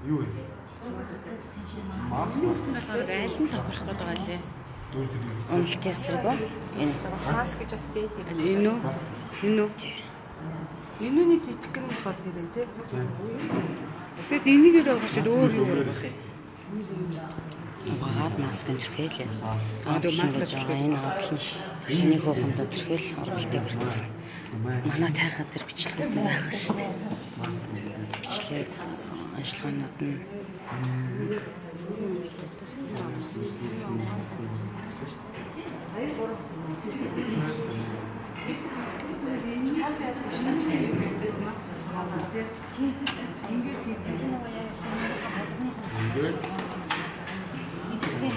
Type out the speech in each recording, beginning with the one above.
Юу вэ? Маск болохоор айл нь тохирох гээд байгаа лээ. Уналтын эсрэг үү? Энэ. Маск гэж бас байдаг. Энэ үү? Энэ үү? Энэ үний жижигхэн бол юм тий. Тэгэд энийг өөр өөр юу байх юм? Угаад маскын түрхээлээ. Аа, тэгээ маска түрхээ. Энэ авал нь эхний хөөхөндөө түрхэл ургалтыг хүртсэн. Манай тайхан дээр бичлэгүүд нь байгаа шүү дээ. Бичлэг онцлогоонууд нь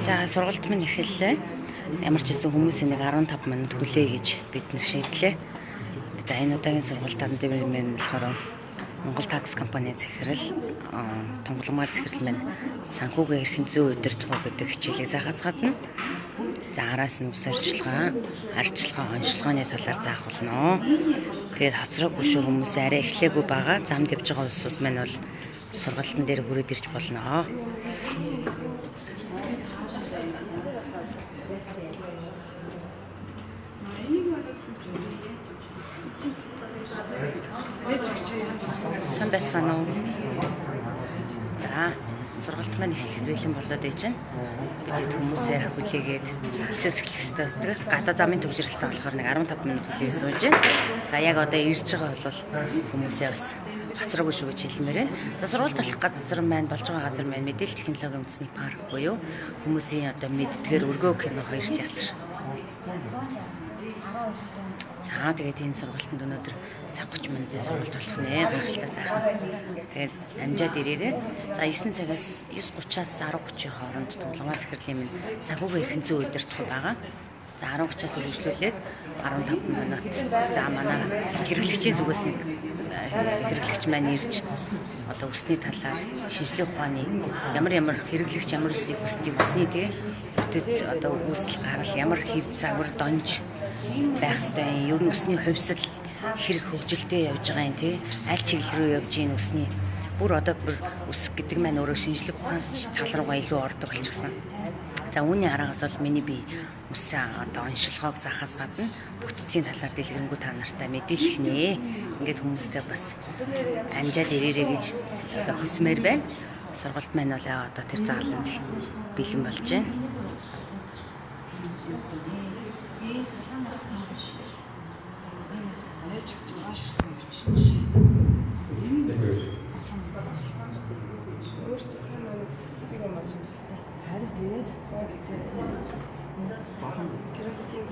За, сургалт минь эхэллээ. Ямар ч гэсэн хүмүүсийн нэг 15 минут хүлээе гэж бид нар шийдлээ. За, энэ удаагийн сургалтанд дээр минь болохоор Монгол такс компани захирал Тунгалмаа захирал маань санхүүгээ хэрхэн зөв удирдах уу гэдэг хичээлийг заахаас гадна за араас нь ус арчилгаа, арчилгаа, онцлогооны талаар заах болно. Тэгээд хоцроогүй шүү хүмүүс арай эхлээгүй байгаа. Замд явж байгаа улсууд маань бол сургалтын дээр хүрээд ирж болно. Сайн байцгаана уу? За, сургалт маань эхлэх бэлэн болоод ээж чинь бид хэд хүмүүсээ хүлээгээд 9-өөс эхлэх ёстой байдаг. Гадаа замын төвжирэлтэй болохоор нэг 15 минут хүлээ сууж байна. За, яг одоо ирж байгаа бол хүмүүсээ бас хоцроогүй шүү гэж хэлмээр байна. За, сургалт болох газар маань болж байгаа газар маань мэдээлэл технологийн үндэсний парк буюу хүмүүсийн одоо мэддгээр өргөө кино хоёр театр. За, тэгээд энэ сургалтанд өнөөдөр цаг 30 минутын сургалт болох нэ. Гайхалтай сайхан. Тэгээд амжаад ирээрээ. За, 9 цагаас 9:30-аас 10:30-ийн хооронд Тунгалмаа захирлын минь санхүүгээ хэрхэн зөв удирдах байгаа. За, 10:30-аас үргэлжлүүлээд 15 минут. За, манай хэрэглэгчийн зүгээс нэг хэрэглэгч маань ирж одоо үсний талаар шинжлэх ухааны ямар ямар хэрэглэгч ямар үсийг хүсдэг үсний тий бүтэц одоо үүсэл гарал ямар хэв загвар донж байх ёстой юм. Ер нь үсний хувьсал хэрэг хөгжилтэй явж байгаа юм тий. Аль чиглэл рүү явж ийн үсний бүр одоо бүр үс гэдэг маань өөрөө шинжлэх ухаан тал руугаа илүү ордог болчихсон. За, үүний араагаас бол миний бие үсэн одоо онцлогоог заахаас гадна бүтцийн талаар дэлгэрэнгүй та нартай мэдээлэх нэ. Ингээд хүмүүстэй бас амжаад ирээрэй гэж одоо хүсмээр байна. Сургалт маань бол яг одоо тэр зааланд бэлэн болж байна. Харин энэ цэцэг гэдэг. Керамикийн